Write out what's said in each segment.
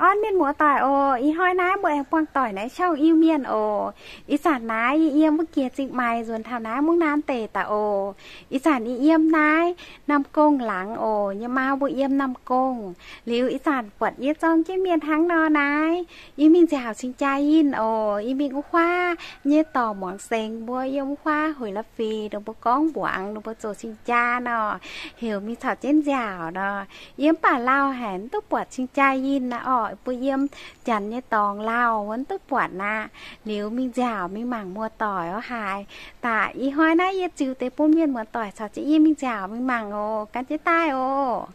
Orn mienh muoz-doic oc. Ih hnoi naaiv mbuo aengx buangh doic naaiv ช่อง Iu-Mienh oc. Ih zanc naaiv yie yiem wuov jiex Zingh Maix nzuonx taux naaiv Mungv Naanv deic daaih oc. Ih zanc yie yiem naaiv Nam Gong laangz oc. Yie maa mbuo yiem Nam Gong. Liuz ih zanc buatc yie zorng jienv mienh hnangv nor naaiv, yie mingh nziaauc cing-jaa yinh oc. Yie mingh wuov huaav nyei dorngx muangx sengx mbuo yiem wuov huaav hueic la'fih, ninh mbuo gorngv mbuangz ninh mbuo zoux cing-jaa nor, heuc mingh caux jienv nziaauc nor. Yie mv baac lauh haic, mv duqv buatc cing-jaa yinh aqv orqc. Mbuo yiem janx nyei dorngx lauh, mv duqv buatc aqv. Liuz mingh nziaauc mingh mangc muoz-doic orqc haic. Daaih ih hnoi naaiv yie ziux deix bun mienh muoz-doic caux jienv yie mingh nziaauc mingh mangc oc. Gan jienv daaih oc.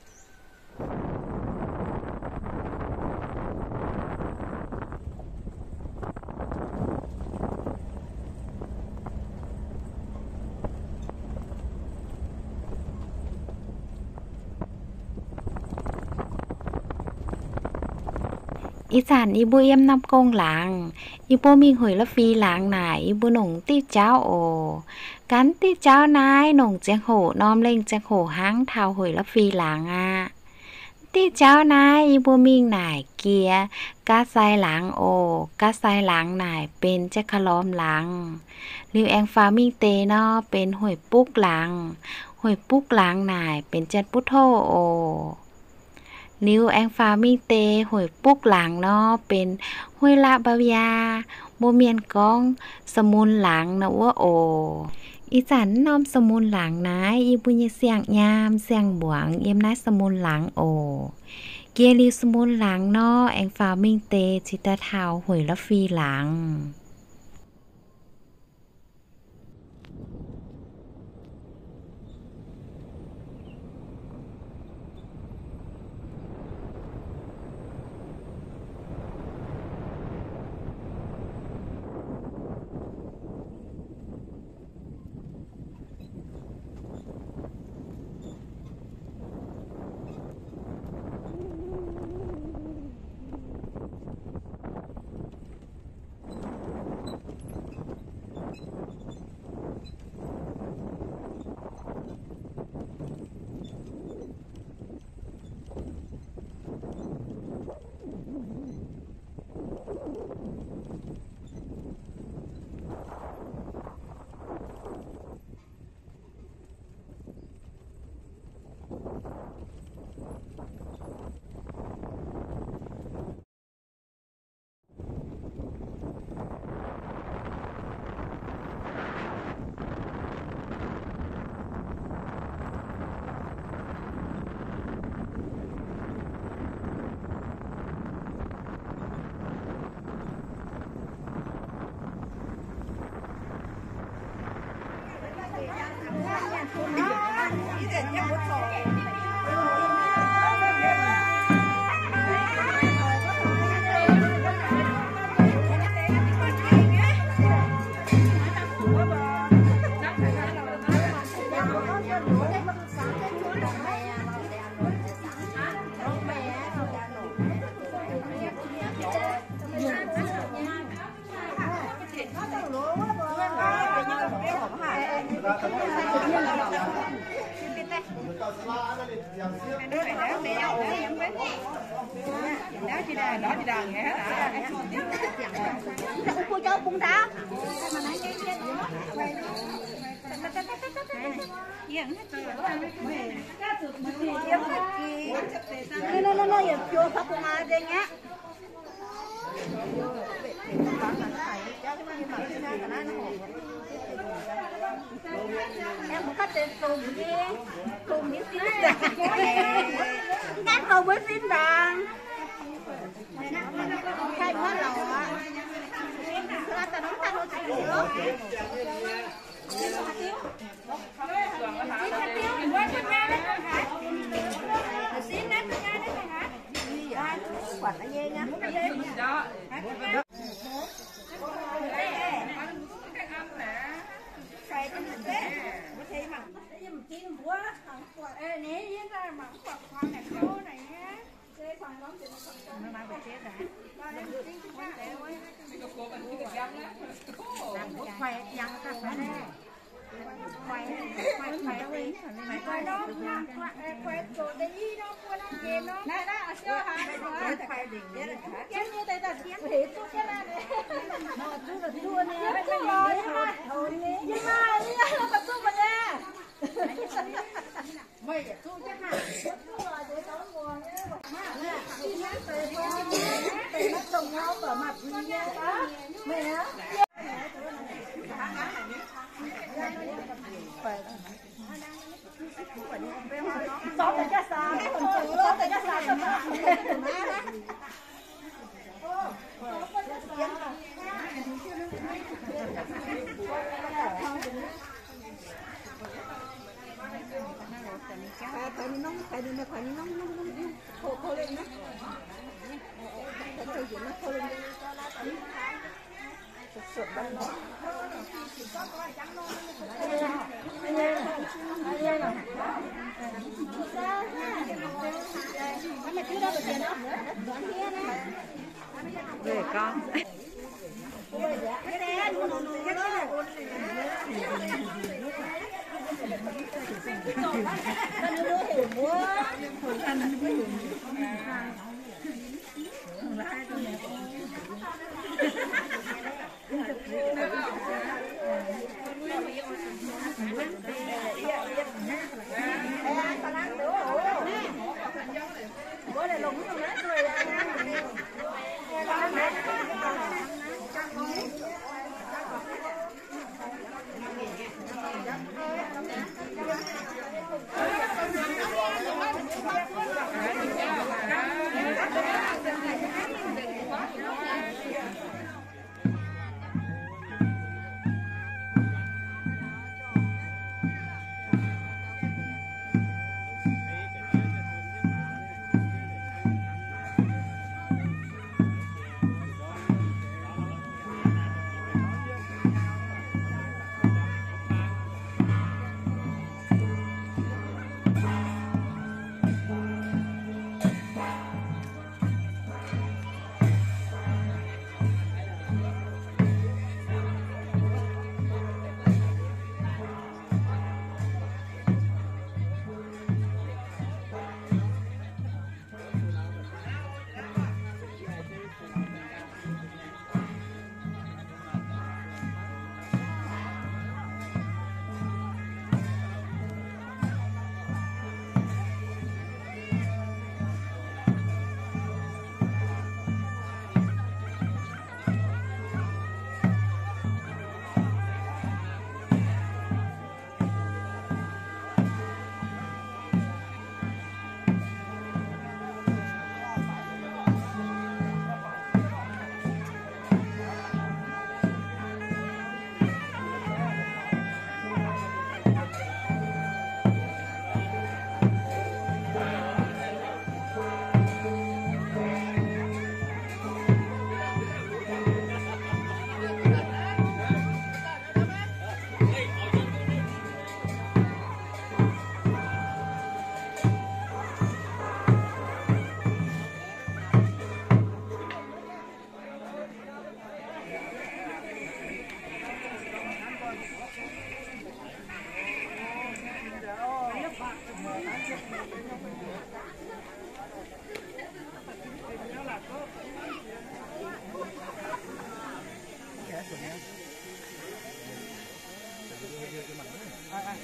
Ih zanc yie mbuo yiem Nam Gong laangz, yie mbuo mingh hueic la'fih laangz naaic, yie mbuo nongc diuh jauv oc. Gan diuh jauv naaiv nongc ziangh hoc norm lengh ziangh hoc hnangv taux hueic la'fih laangz aqv. Diuh jauv naaiv yie mbuo mingh naaic jiex Gaa Sai laangz oc. Gaa Sai laangz naaic benx Jaa Kaa Lorm laangz. Liuz aengx faaux mingh deix nor benx Hueic Bukv laangz. Hueic Bukv laangz naaic benx Janx-Butv Toh oc. Liuz aengx faaux mingh deix Hueic Bukv laangz nor benx Hueic La'bauv Yaa, mbuo mienh gorngv Samun laangz nor wuov oc. Ih zanc norm Samun laangz naaiv yie mbuo nyei siang-nyaam siang-mbuangz yiem naaiv Samun laangz oc. Jiex liuz Samun laangz nor aengx faaux mingh deix cingx daaih taux hueic la'fih laangz.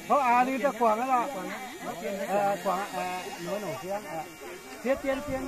Hov aax, liuz daaih guangc aqv lorqc. Guangc, muoz nongc siang, fiev dien dien.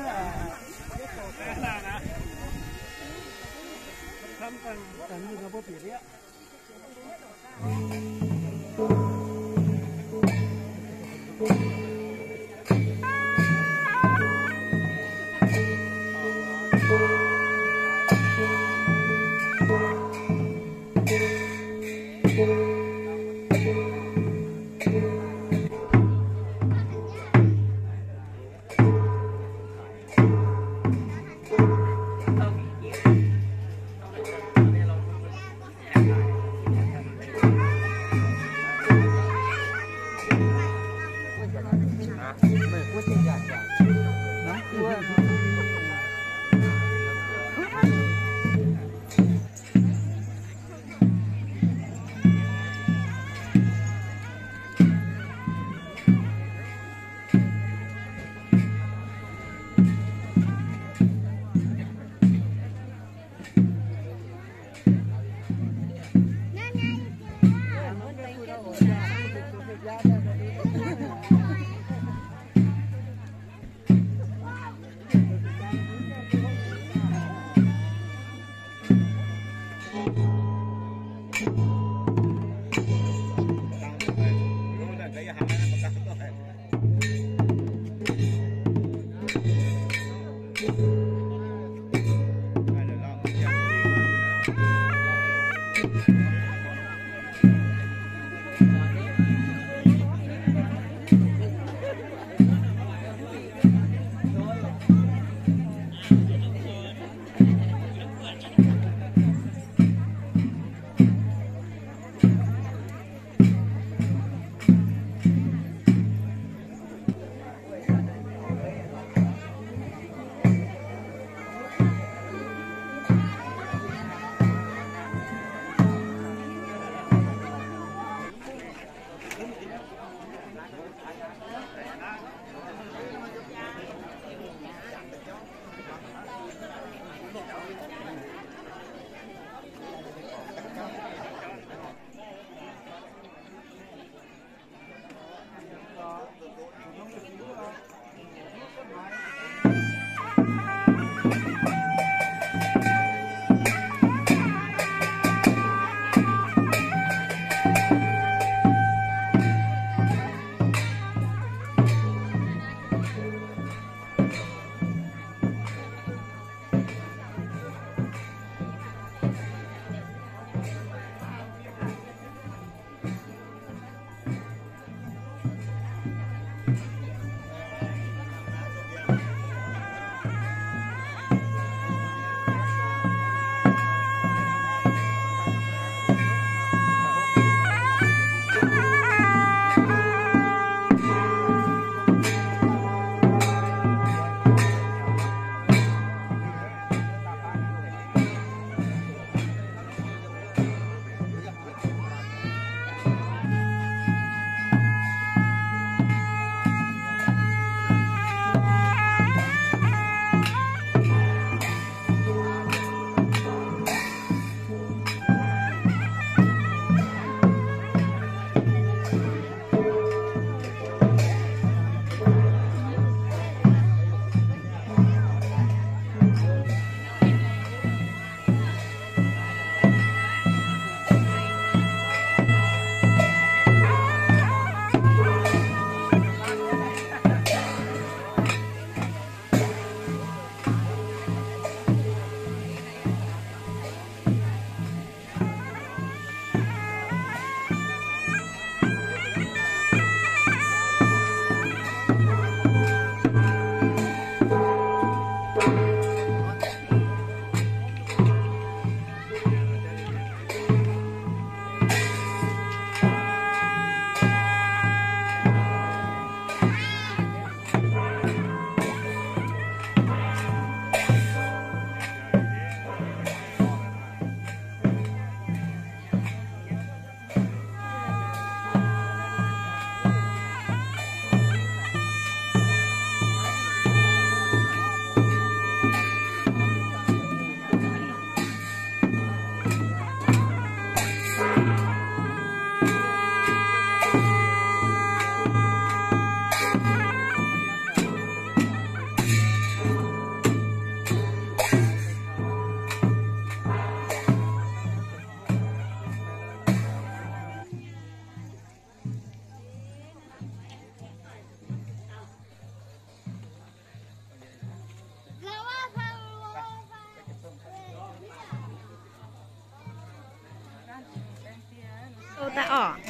Ov, daaih orqc.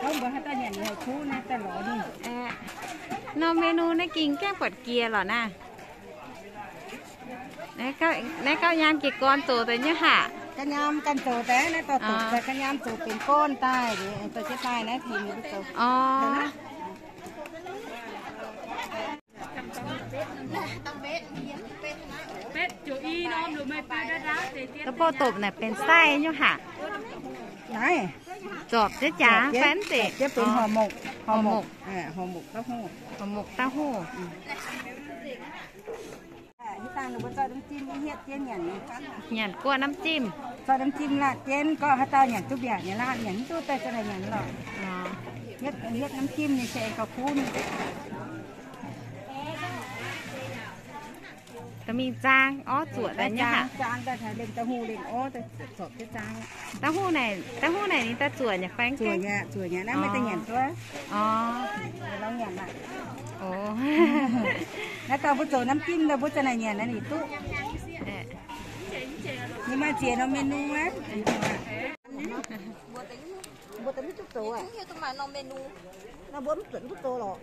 Mbuo haaix dauh nyanc kuv naaiv daaih lorz ninh. Norm menu naaiv ging gaengh buatc jiex lorqc naaiv. Naaiv gauh nyaam jiez gorn zoux daaih nyei haac. Gauh nyaam ganh zoux daaih, naaiv dorh doqc daaih gauh nyaam zoux benx gorn daaih, zoux jienv daaih naaiv tengx mbuo zoux. Orqc. Da'bouh dopc naaic benx sai nyei haac. Naaiv zorpc jienv jaax fai mv zeiz? Zorpc jienv benx horqc mokc. Horqc mokc. Horqc mokc dauh hoh. Nyanc guoqv น้ำจิ้ม. Zorqv น้ำจิ้ม laatc jienv, gorngv haaix dauh nyanc duqv mbiaauc nyanc, laatc nyanc mv duqv daaih za'naaic nyanc lorqc. Hietv น้ำจิ้ม nyei se aengx gauh kuv. Dorh mingh zaang orv zuoqc daaih nyei haac. Zaang daaih taux lengh da'huv lengh orv daaih zorpc jienv zaang. Da'huv naaic, da'huv naaic ninh daaih zuoqc nyei fai? Zuoqc nyei, zuoqc nyei, naaiv meih daaih nyanc duqv. Orv. Longx nyanc aqv. Naaiv dauh mbuo zoux น้ำจิ้ม daaih mbuo za'naaic nyanc naaiv ninh duqv. Ninh maaih ziex norm menu aqv. Mbuo daaih mv duqv zoux aqv. Naaiv mbuo mv zuqc duqv zoux lorqc.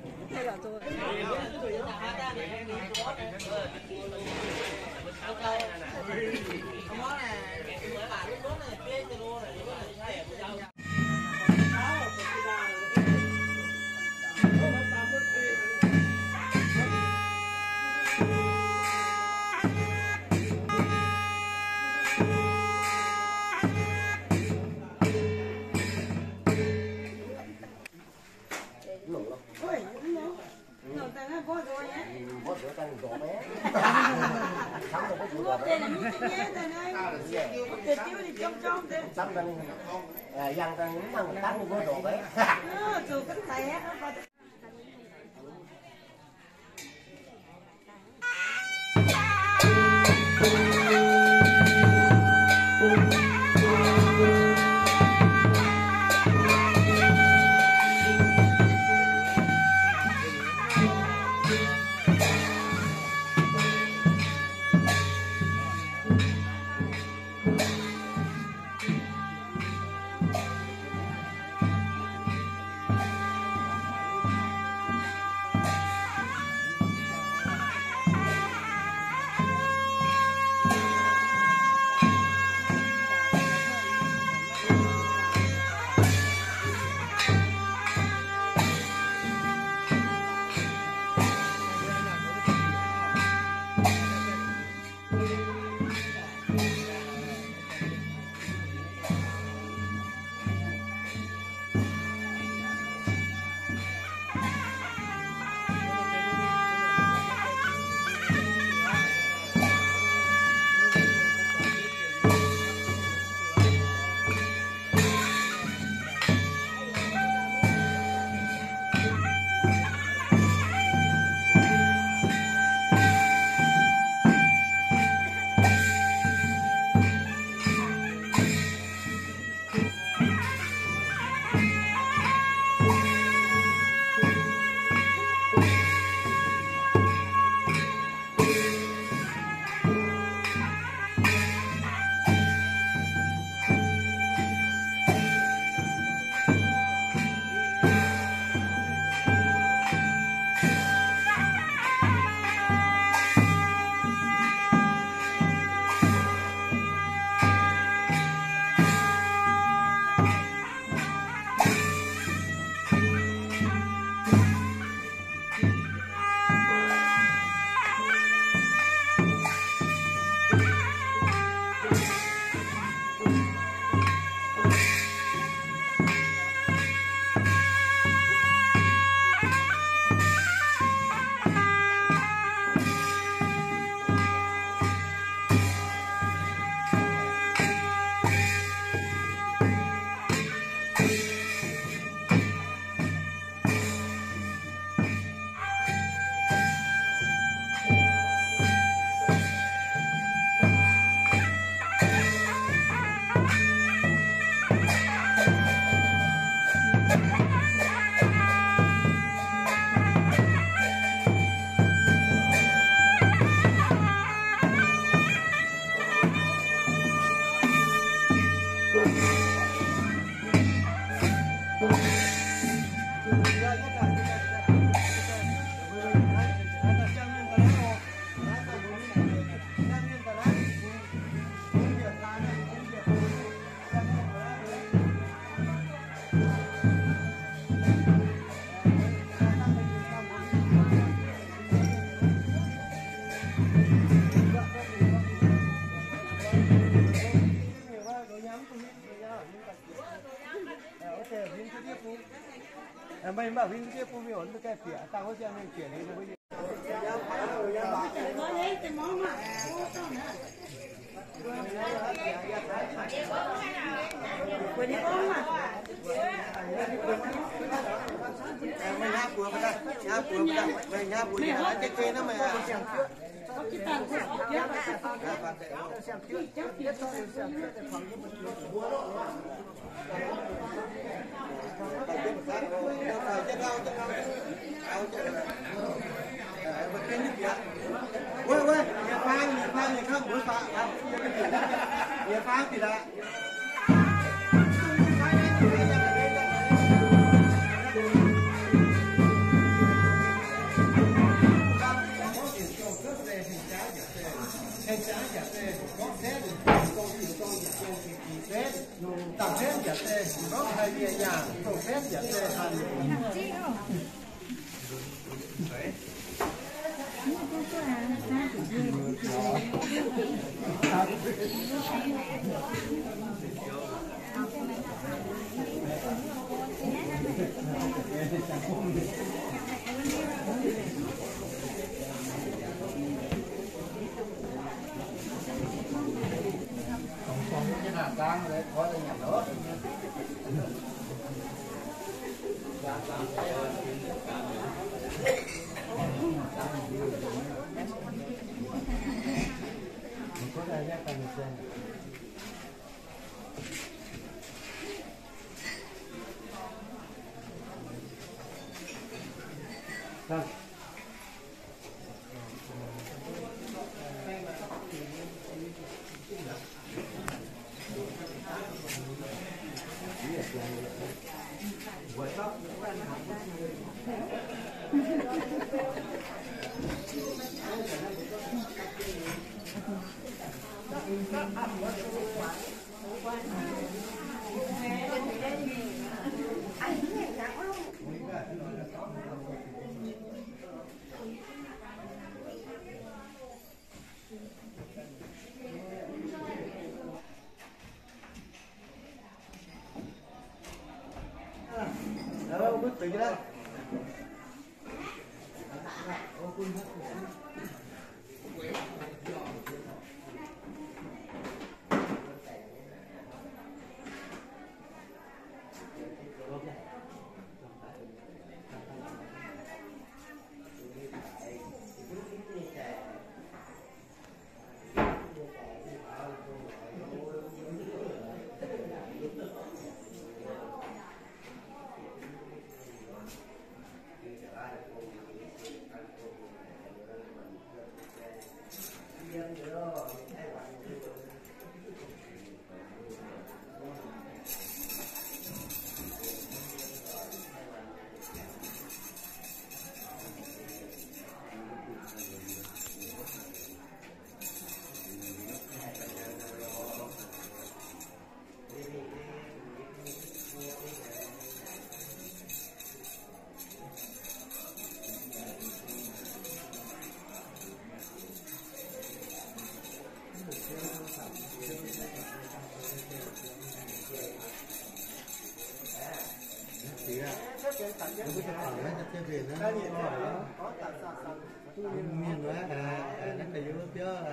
Mienh mbuo, naaiv da'yietv biauv,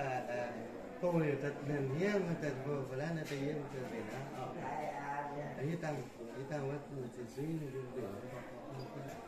dongh liuz da'hmz hniev, da'hmz fai naaiv da'yietv mienh mbuo nzengc aqv. Yie dangh, yie dangh wuov zuiz zuiz mienh mbuo nzengc.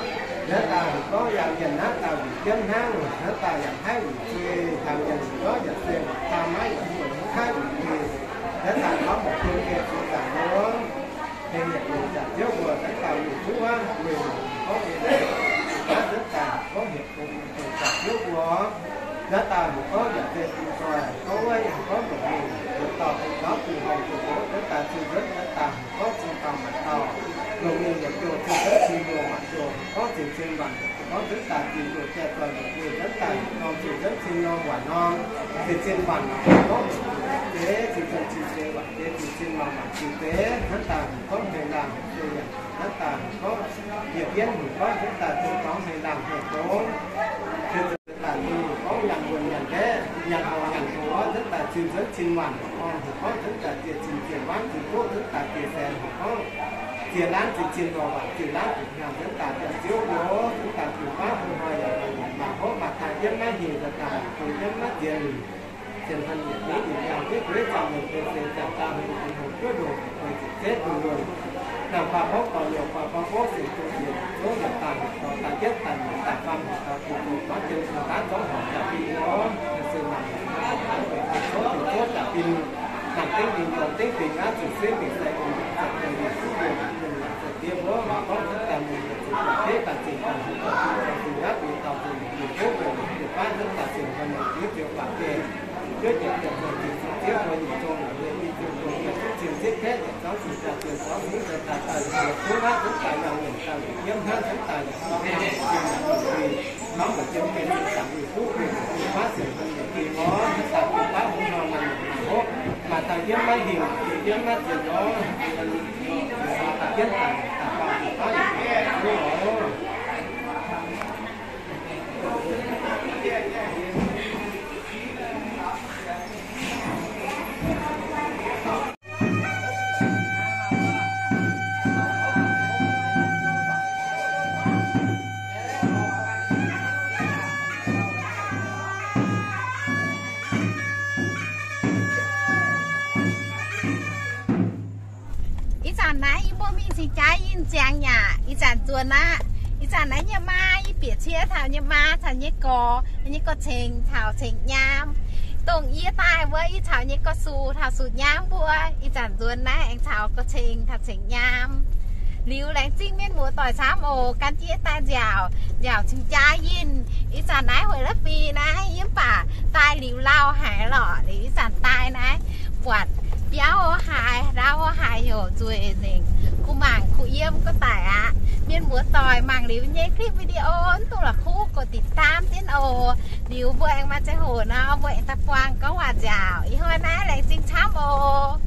Naaiv daaih gorngv yaac mienh naaiv daaih wuic jienv hnangv, naaiv daaih yaac haih wuic zuiz, yaac mienh gorngv yaac se taa maiv yaac mbuo hnangv kaiv wuic zuiz. Naaiv daaih gorngv mbuox bun gengh zuiz daaih nor, hengx yietc longc jaax ziouv mbuo naaiv daaih wuic zuqv wuov, wuic gorngv nyei, naaiv daaih gorngv hietc bung bun jaax ziouv mbuo. Naaiv daaih heuc gorngv yaac se bun zoih, gorngv wuov yaac gorngv longc mingh, heuc dorh bun gauv bun hlo bun hlo, naaiv daaih zuiz nzuonx naaiv daaih heuc gorngv cing dauh maanc dauh, longc mingh yietc jouh zuiz nzuonx cing nduoh maanc nduoh, gorngv cing cing maanc, gorngv nzuonx daaih cing nduoh jai zoih longc mingh nzuonx daaih norm zuiz nzuonx cing norm waanc norm, cing cing maanc maanc gorngv longc mingh deix, cing nzuonx cing deix waanc deix, cing cing maanc maanc cing deix, naaiv daaih heuc gorngv hmei laanh se yaac, naaiv daaih heuc gorngv yietc bienv heuc gorngv nzuonx daaih cing dorngx hmei laanh hmei dongz, cing daaih gorngv nyanc wuonh nyanc nqaeqv, nyanc horngc nyanc hlo, nzuonx daaih cing nzuonx cing maanc, horngc heuc gorngv nzuonx daaih dieh cin dieh waanv cin duqv, nzuonx daaih dieh saeng heuc gorngv dieh laanv cin cin nor waanc dieh laanv diuc hnyangx, nzuonx daaih dieh ziouv nor, nzuonx daaih diuc baav hnoi yaac maaih hopv maaih taaih, yiem maiv hingh nzuonx daaih maaih bun yiem maiv zienx. Cien hmanh yietc ningv yietc nyaanh duqv gueix zaangc mienh bun seix zaangc zaangc mienh bun hungh juov ndoh bun ziepc zepv bun luonh. Naamh faah borngv dorh nyouh faah borngv gouv singx bun yietc zouv yietc daaih yietc dorh daaih jienv daaih nyeic daaih faam yietc dorh bun bun gorngv jienv bun daav zorngv horngc jaax binh nor, se naamh yietc daaih horngc daaih bun daaih zorngv bun zorngv jaax binh. Naamh dengv binh dorngx dengv binh naaiv zuqc suiv mingh sai bun mingh sai bun mingh suiv mingh mingh mingh sai diev mbuov mingh gorngv daaih mingh yietc zuqc daaih dengv daaih zingh daaih hungh daaih bun daaih bun naaiv bun dauh bun mingh bun gouv bun mingh bun baav nzuonx daaih zingh bun mingh bieqc ziouc baac bieqc. Juov jiex jiex zong jiex zong zieqv mbuo nyungc zong la'hlen i zong zong jiex zipv cing zipv petv Baav zuqc daaih yangh longc daaih longc yiem hnangv, zuqc daaih yangh longc yiem longc yiem, mangc mbuo jiem benx zuqc dangx yietc duqv mienh baav sienx bun yietc diuh orv, zuqc daaih bun baav hungh hnoi maaih longc maaih hopv, maaih daaih yiem maiv hingh, yiem maiv zienh orv, daaih jienv daaih daaih baav zuqc baav yietc duqv orv. Ih zanc naaiv yie mbuo mingh cingx jaaix yinh ziangx yaac ih zanc nzuonx aqv. Ih zanc naaiv nyei maa, yie bieqc cie taux nyei maa caux nyei gorx, nyei gorx-ceng taux ceng nyaam. Dongh yie daaih wuov, yie caux nyei gorx-sux taux sux nyaam mbuo, ih zanc nzuonx naaiv aengx caux gorx-ceng taux ceng nyaam. Liuz laengz zingh mienh muoz-doic camv oc, gan jienv daaih nziaauc, nziaauc cingx jaaix yinh. Ih zanc naaiv Huaix La'fin naaiv yie mv baac daaih liuz lauh haic lorqc. Liuz ih zanc daaih naaiv buatc biauv haic, ndau haic, heuc nzueic nzengc, kuh mangc kuh yiem ga'daic aqv. Mienh muoz-doic mangc liuz nyei คลิปวิดีโอ mv dungx la'kuqv กดติดตาม jienv oc. Liuz mbuo aengx maaih ziangh hoc nor mbuo aengx daaih buangh gorngv waac nziaauc. Ih hnoi naaiv laengz zingh camv oc.